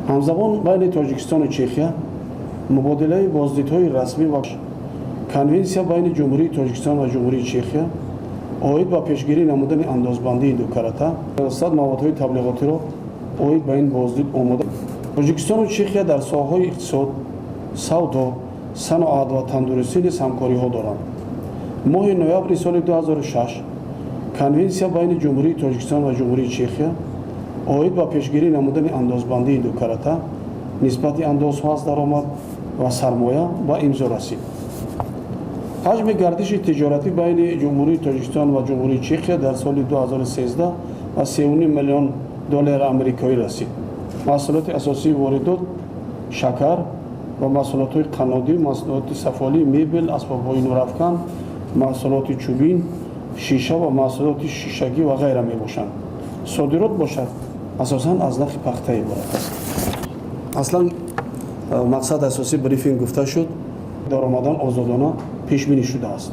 Ҳамзамон байни Тоҷикистону Чехия мубодилаи боздидҳои расмӣ ва конвенсия байни Ҷумҳурии Тоҷикистон ва Ҷумҳурии Чехия оид ба пешгирӣ намудани андозбандии дукарата 100 маводҳои таблиғотиро оид ба ин боздид омода. Тоҷикистону Чехия дар соҳаҳои иқтисод, савдо, саноат ва тандурустӣ низ ҳамкориҳо доранд. Моҳи ноябри соли 2006 конвенсия байни Ҷумҳурии Тоҷикистон ва Ҷумҳурии Чехия оид ба пешгирӣ намудани андозбандии дукарата нисбати андозҳо аз даромад ва сармоя ба имзо расид. Ҳаҷми гардиши тиҷоратӣ байни Ҷумҳурии Тоҷикистон ва Ҷумҳурии Чехия дар соли 2013 ба 3,5 миллион доллари амрикоӣ расид. Маҳсулоти асосии воридот шакар ва маҳсулотҳои қаннодӣ, маҳсулоти сафолӣ, мебел, асбобҳои нурафкан, маҳсулоти чӯбин, шиша ва маҳсулоти шишагӣ ва ғайра мебошанд. Содирот бошад, асосан аз нахи пахта иборат аст. Аслан мақсад асосии брифинг гуфта шуд, даромадан озодона пешбинӣ шудааст.